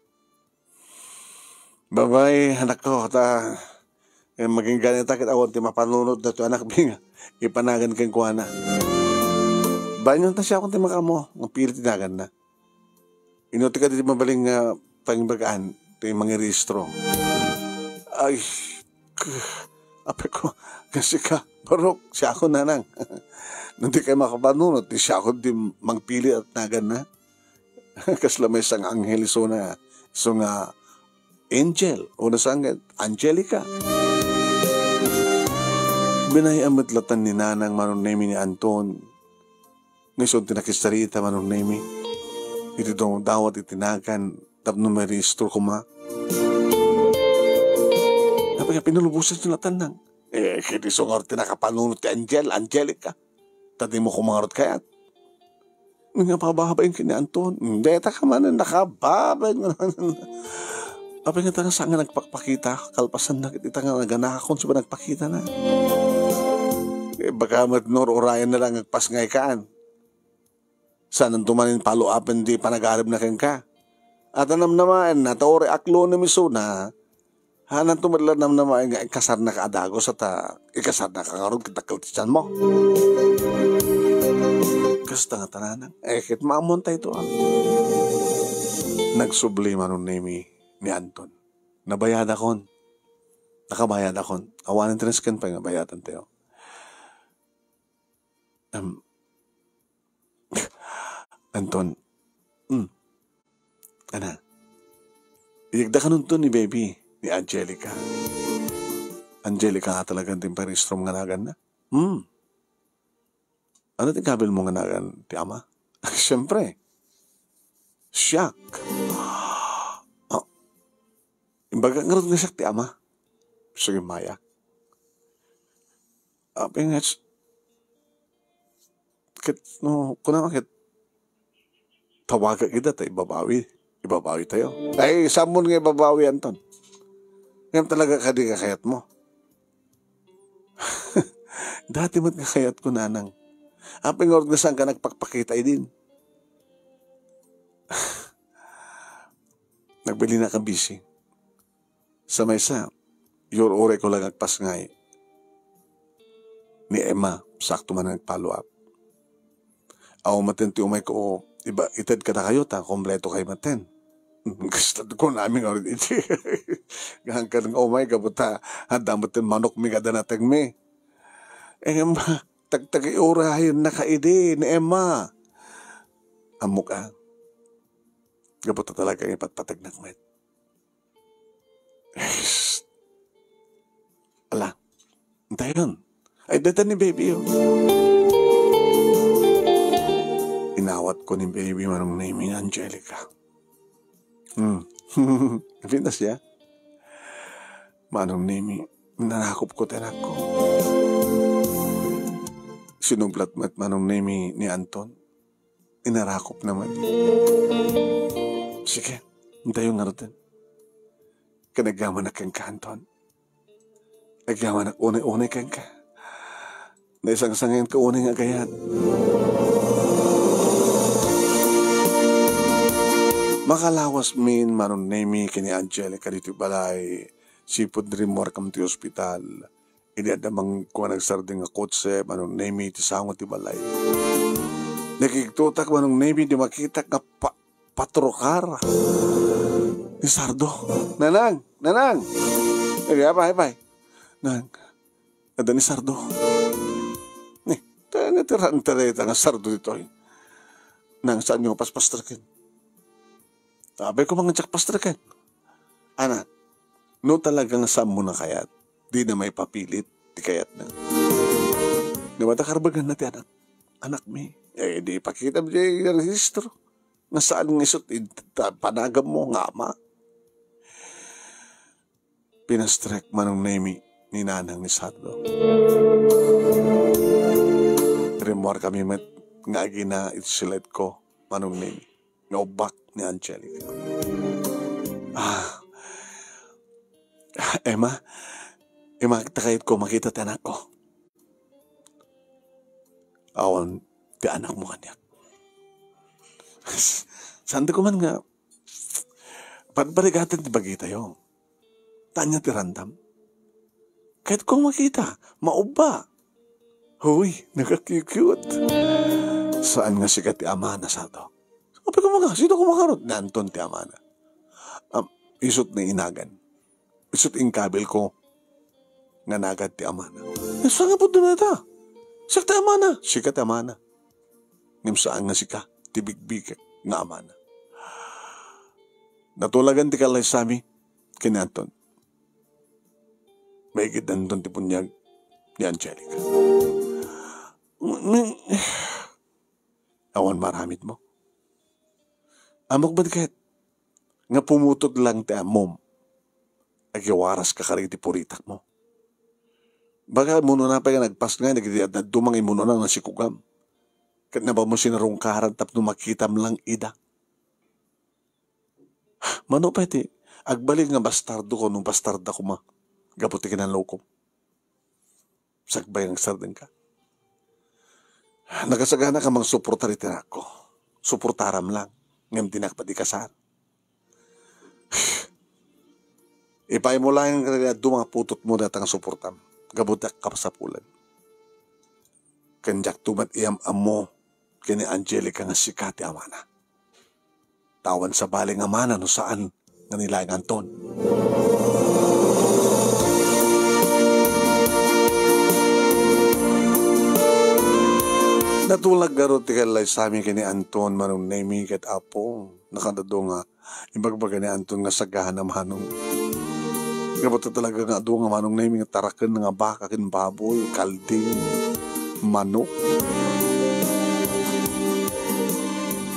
Babae, anak ko, ta, eh, maging ganita ket awan ti mapanunot daytoy anak, bing, ipanagan kenkuana. Banyon ta siya kung ti makamo, nga pili ti naganna. Ino ti kadi mabaling nga pangbagaan, ti mangiregistro. Ay, k-, apay ko, nga sika, barok, siya ako nanang. Nang di kayo makapanunot, ti siya ako di mangpili at naganna. Kasla maysa nga anghel isu na, isu nga angel, o nasangit, Angelica. Binay-an met latan ni Nanang Manong Nemi ni Anton. Nga isu ti nakisarita Manong Nemi. Iti dumawat iti nagan tapno mairehistro koma. Apay nga pinulubosan ti latan nang. Eh, kiti sungar ti nakapanunot ti Angel, Angelica. Ta dimo ko mangarot kayat. Nga pababain ken ni Anton. Deta ka manen nakababain nga naman. Apay nga ta nga saan nga nagpakpakita, kalpasan na ket ita nga naganakon sa nagpakita na. Eh, baka met nur-urayan na lang agpasngay kaan. Saan ang tumanin follow-upen di panagarib na kenka? At anam naman, natauri aklo ni misuna, Hanan to met la namnama nga ikasarnaka a dagus, ta ikasarnaka ngarud ket dakkel ti tianmo. Kasta nga tananang, eh, ket maammoan tayo to, ah. Nagsubli Manong Nemi ni Anton. Nabayadakon. Nakabayadakon. Awanen ti nasken pay nga bayadan tayo. Em, Anton. Hmm. Ana. Iyagda kanunto ni baby, ni Angelica. Angelica nga talaga ti parehistrom nga naganna. Hmm. Ano ti kabil mo nga nagan ti ama? Siyempre. Siak. Ah, imbaga ngarud nga siak ti ama. Sige, Maya. Apay nga, ket no, kunam ket tawagak ida ta ibabawi, ibabawi tayo. Ay, sammon nga ibabawi, Anton. Ngem talaga kadi nga kayat mo. Dati met nga kayat ko, nanang. Apay nga urot nga saan ka nagpakpakita idin? Nagbalin na ka busy. Sa maysa, iyur-uray ko lang agpasngay ni Emma, sakto man nag-follow up. Aw, maten ti umay ko, iba, ited kadakayo ta kompleto kay maten. Gusto ko namin nga rin iti. Ngangkan nga umay, gabuta, handa maten manok mi kada nateng mi. Eh, Emma, tagtag-iurayon na ka idi ni Emma. Ammok a. Gabuta talaga ipatpatagnak met. Ala, dayon. Ay, deta ni baby, oh. Inawat ko ni baby Manong Nemi ni Angelica. Hmm. Pintas siya. Manong Nemi, narakop ko ti anak ko. Sinublat met Manong Nemi ni Anton. Inarakop naman. Sige, intayo ngaruden. Kanagyamanak kenka, Anton. Agyamanak unay-unay kenka. Naisangsangayan ka unay nga agayat. Makalawas min, Manong Nemi, ken ni Angelica ditoy balay, sipud rimmuarkam ti ospital. Idi adda mangikko nga nagsardeng nga kotse, Manong Nemi, ti sango ti balay. Nakigtutak, Manong Nemi, idi makitak nga pa-, patrokar ni Sardo. "Nanang! Nanang!" Adi, apay, apay. "Nang, adda ni Sardo." "Ni, ta-, natiran ta dayta nga Sardo ditoy. Nang, saanyo nga paspastreken?" "Apay koma nga diak pastreken?" "Anak, no talaga nga saanmo na kayat, dina maipapilit ti kayatna. Ngem adda karbaganna ti anak, anakmi. Eh, di ipakitam diay rehistro nga saan nga isu ti ta-, panaganmo nga ama." Pinastrek, Manong Nemi, ni nanang ni Sardo. Rimmuarkami met nga agina iti siletko, Manong Nemi, nga ubbak ni Angelica. Ah, Emma, imakta kayatko makita ti anakko. Awan ti anakmo kaniak. Saanda koma nga padparigaten ti bagitayo. Ta ania ti randam? Kayatko makita, maubba. Huy, nagakikiut. Saan nga sika ti amana, Sardo? Apay koma nga, sino koma ngarud? Ni Anton ti amana. Am, isut ni inagan. Isut inkabilko nga nagad ti amana. Eh, saan nga pudno dayta? Siak ti amana. Sika ti amana. Ngem saan nga sika ti bigbigek nga amana. Natulagan ti kallaysami ken ni Anton. Maigid Anton ti buniag ni Angelica. Awan maaramidmo. Ammok met ket nga pumutod lang ti ammom. Agiwaraska kadagiti puritakmo. Baga, immunona pay nga nagpasngay dagiti ad-, dadduma nga immunona nga sikugam. Ket nabanmo sinarungkaran tapno makitam lang ida. Mano pay ti agbalin nga bastardo wenno bastarda koma gapu ti kinanlawkom? Sakbay nga agsardengka. Nakasaganaka mangsuportar iti anakko. Suportaram lang, ngem dinak pay ikasar. Ipaaymo laeng kadagiti dadduma nga putotmo dayta nga suportam. Gapu diak kasapulan. Ken diakto met iam-ammo ken ni Angelica nga sika ti amana. Ta awan sabali nga amana no saan nga ni laeng Anton. Natulak ngarud ti kallaysami ken ni Anton, Manong Nemi ket Apo. Nakadado nga Ibagbaga ni Anton nga sagana, Manong. Gapu ta talaga nga adu nga Manong Nemi nga taraken nga baka ken baboy, kalding, manok.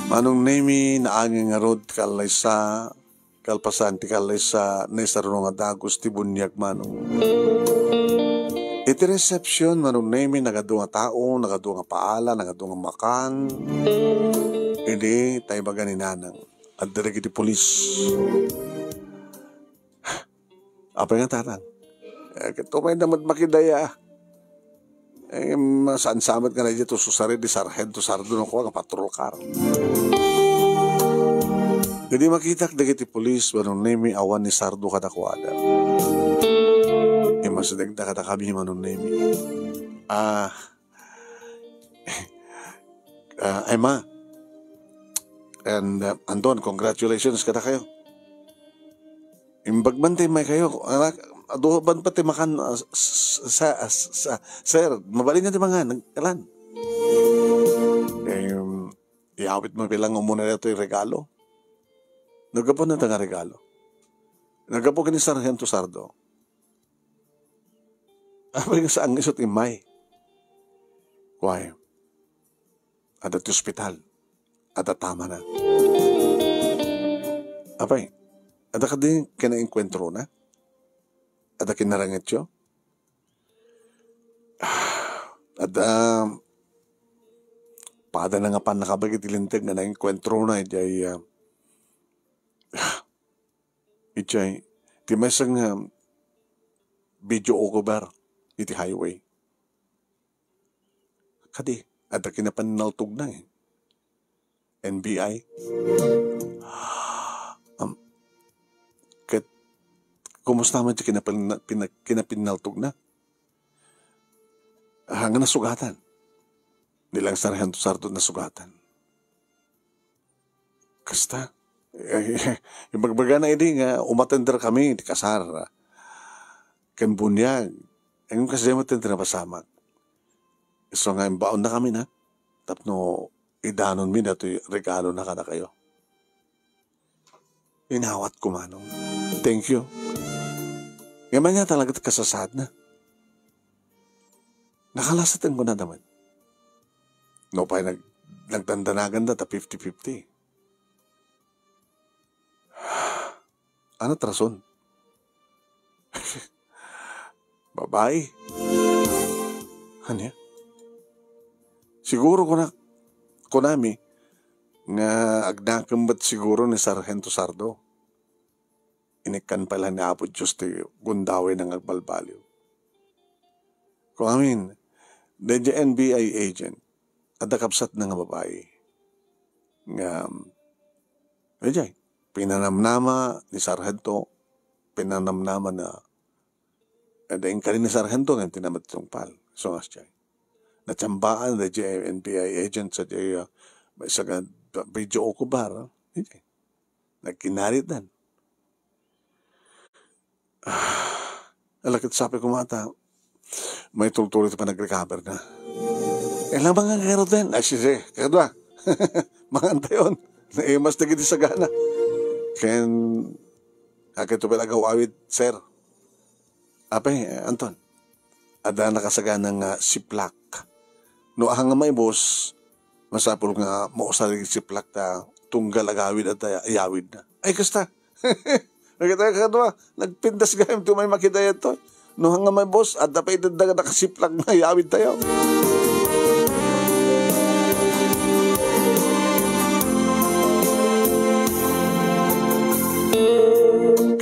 Manong Nemi, naangay ngarud ti kallaysa, kalpasan ti kallaysa, naisaruno nga dagus ti buniag, Manong. Iti reception, Manong Nemi, nagadu nga tao, nagadu nga paala, nagadu nga makan. Idi, ta ibaga ni Nanang. Adda dagiti pulis. Apay nga, Tatang? Eh, ket umayda met makidaya. Eh, masansamet nga na idiay to susardi Sarhento Sardo no kua nga patrol car. Idi makitak dagiti pulis, Manong Nemi, awan ni Sardo kadakuada. Immasidegda kadakami, Manong Nemi. Ah, Ah, Emma and, uh, Anton, congratulations kadakayo. Imbag man ti immay kayo, anak, adu man pay ti makan, ah, s-, s-, sa, ah, s-, sa, sir, mabalin nga ti mangan, nagkalan. Em, iawit mo bilang umuna dito yung regalo. Naggapu na ta nga regalo. Naggapu ken ni Sarhento Sardo. Apay nga saan nga isu ti immay? Why? Adda ti ospital. Adda tamana. Apay, adda kadi kinaengkuentrona? Adda kinarangityo? Adda pada na nga pannakabagi ti linteg nga naengkuentrona idiay, ah, Idiay, ti maysa nga videographer iti highway. Kadi, adda kinapan naltog na eh. N B I. Kumusta man ti kinapin-, pina-, kinapinnaltogna? Ah, nga nasugatan. Ni lang Sargento Sardo nasugatan. Kasta. Eh, ibagbagana idi nga umatender kami ti kasar ken buniag. Ngem kasdiay met ti napasamak. Isu nga imbaonna kami na tapno idanonmi datoy regalona kadakayo. Inawatko, Manong. Thank you. Ngem ania talaga ti kasasaadna? Nakalasat, kunada met. Nupay nag-, nagdandanaganda ta fifty fifty. Ania ti rason? Babai. Ania? Siguro kuna-, kunami nga agnakem met siguro ni Sargento Sardo. Inikkan pay la ni Apo Dios ti gundawayna nga agbalbaliw. Kung amin, daydiay N B I agent, adda kabsatna nga babai. Nga, daydiay, pinanamnama ni Sargento, pinanamnama na, eh, da inkari ni Sargento nga tinamad tungpal. So, nga siya. Natsambaan daydiay N B I agent sa diay, ah, may isa nga video ko bar, ah. Daydiay. Nagkinaritdan. Ah, ala ket sapay koma ta, maitultuloy ti panagrecover na. Kailangan nga kayo din. Ay, sige, kadua. Mangantayon. Naimas na gidi sagana. Ken, akay to pala agaw-awid, sir. Apay, Anton, adda nakasagana nga siplak. No, aha nga maibus, masapul nga mausar iti siplak ta tunggal agawid adda iyawidna. Ay, kasta. Nakita ka kadua, nagpintas gayam ti umay makita yadto. No, aha nga maibus, adda pay iti daga nakasiplak nga iyawid tayo.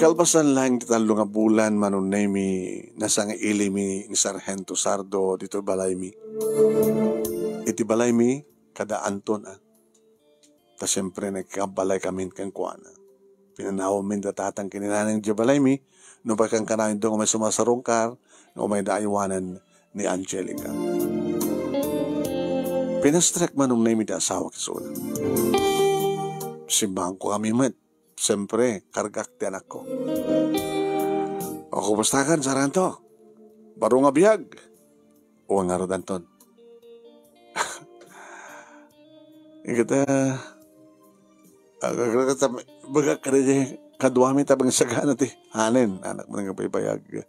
Kalpasan laeng ti tallo nga bulan, Manong Nemy, nasangailimi ni Sargento Sardo ditoy balaymi. Iti balaymi, kada Anton, ah. Ta siempre, nagkabbalay kamin kenkuana. Pinanawanmin da tatang ken inanang diay balaymi, nupay kankanayon da nga umay sumasarungkar, nga umayda aywanan ni Angelica. Pinastrek, Manong Nemy, ti asawak isuna. Simmangko kami met. Siyempre, kargak ti anakko. O, kumustakan, Sargento? Baro nga biag? O, ngarud, Anton. Ket, ah, ag-, ag-, ag-, bagak kadi kaduami ta mangsagana ti hanen, anak, nga paypayag.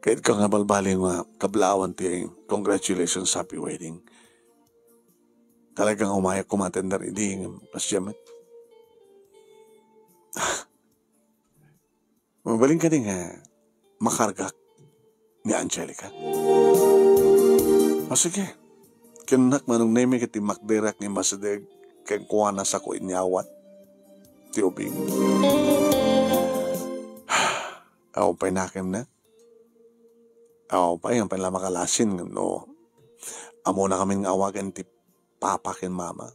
Ket ko nga balbaliw nga kablawan ti congratulations, happy wedding. Talagang umayak koma atender idi, kasdiay met. Mabalin kadi nga makargak ni Angelica? O, sige. Kinnak, Manong Nemy, ket timmakderak nga immasideg kenkuana sako inyawat ti ubing. Awan pay nakem na. Awan pay, awan pay la makalasin no ammona kamin nga awagan ti papa ken mama.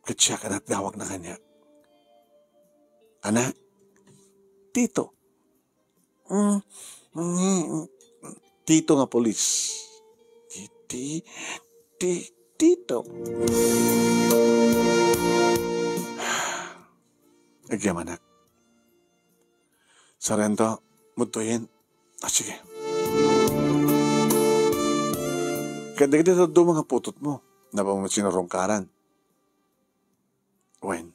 Ket siak a nadawagna kaniak. Anak, Tito. Mm, mm, Tito nga pulis. Ti-, ti-, ti-, Tito. Agyamanak. Sargento, mudtoyen. Ah, sige. Ket dagiti dadduma nga putotmo, napamagsinarungkaran. Wen.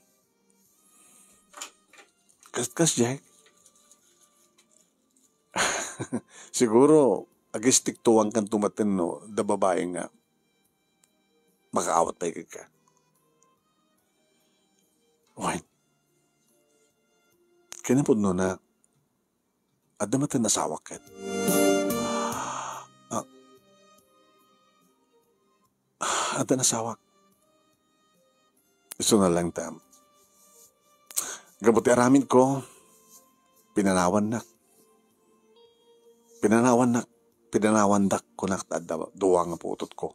Kas, kasdiay. Siguro, agistiktuan kan tumaten no, da babae nga makaawat pay kenka. Wen. Kinapudno na, adda met asawak ket. Ah, adda asawak. Isu na lang ta. Gapu ti aramidko, pinanawannak. Pinanawannak, pinanawandak kunak ta adda dua nga putotko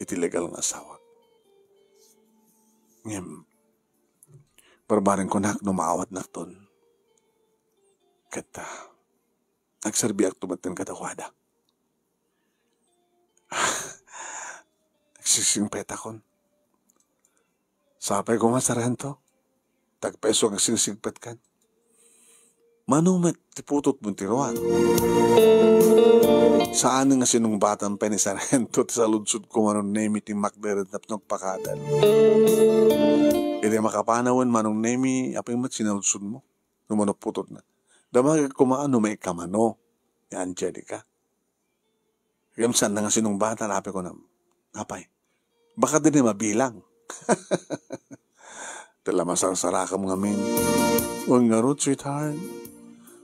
iti legal nga asawa. Ngem, Barbareng kunak no maawatnakton. Ket, ah, agserbiakto metten kadakuada. Agsigsingpetakon. Sapay koma, Sarhento. Tagpeso nga agsingsingpetkan. Mano met ti putotmo ti ruar? Saan nga sinungbatan pay ni Sarhento ti saludsodko, Manong Nemi, ti makderet tapno agpakadal. Idi makapanawen, Manong Nemi, apay met sinaludsodmo? No mano putotna. Damagek koma no maikamano ni Angelica. Ngem saan nga sinungbatan, apay kunam. Apay, baka dina mabilang. Tala masarsarakam ngamin. Wen ngarud, sweetheart.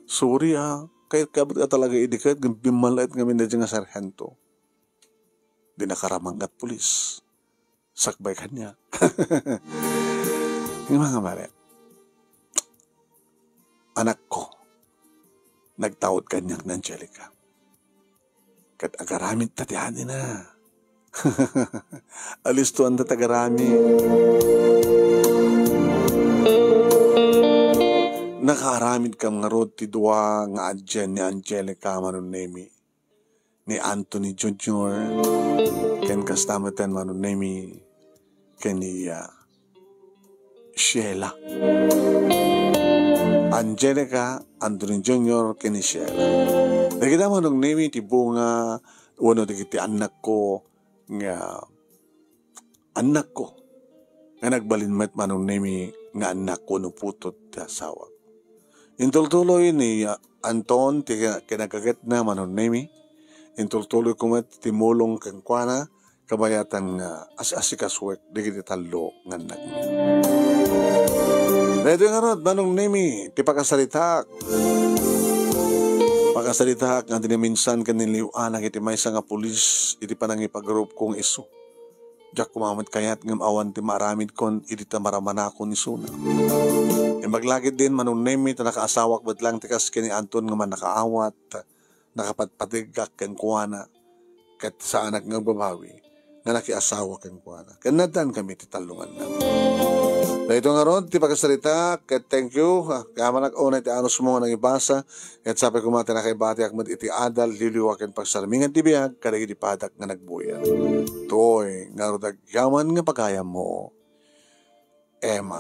Sorry, ah. Kayat ka, ka talaga idi ket, ngem bimmanlaet ngamin daydi nga sarhento. Di nakaramang kat pulis. Sakbay kaniak. Nga mga mare, anakko, nagtaud kaniak ni Angelica. Ket agaramid ta ti adina. Alistoan ta ti agaramid. Nakaaramid kam ngarud ti dua nga adien ni Angelica, Manong Nemi, ni Anthony Junior, ken kasta metten, Manong Nemi, ken ni, ah, Sheila. Angelica, Anthony Junior, ken ni Sheila. Dagita, Manong Nemi, ti bunga wenno dagiti annakko nga annakko, nga nagbalin met, Manong Nemi, nga annakko no putot ti asawak. Intultuloy ni, ah, Anton ti kinagagetna, Manong Nemi. Intultuloyko met ti mulong kenkuana, kabayatan nga as-asikasuek dagiti tallo nga annakmi. Daytoy ngarud, Manong Nemi, ti pakasaritaak. Pakasaritaak nga dinaminsan ken niliw-anak iti maysa nga pulis iti panangipagrupko nga isu. Diak koma met kayat ngem awan ti maaramidkon idi ta maramanakon isuna. Imbag la ketdin, Manong Nemi, ta nakaasawak met lang ti kas ken ni Anton nga mannakaawat, nakapatpategak kenkuana, ket saanak nga agbabawi nga nakiasawa kenkuana. Ken naaddankami ti tallo nga annak. Daytoy ngarud ti pakasarita, ket thank you. Ah, kayamanak unay ti anusmo nga nangibasa, ket sapay koma ti nakaibatiak met iti adal, liwliwa ken pagsarmingan ti biag kadagiti padak nga nagbuya. Toy, ngarud agyaman nga pagayammo, Emma.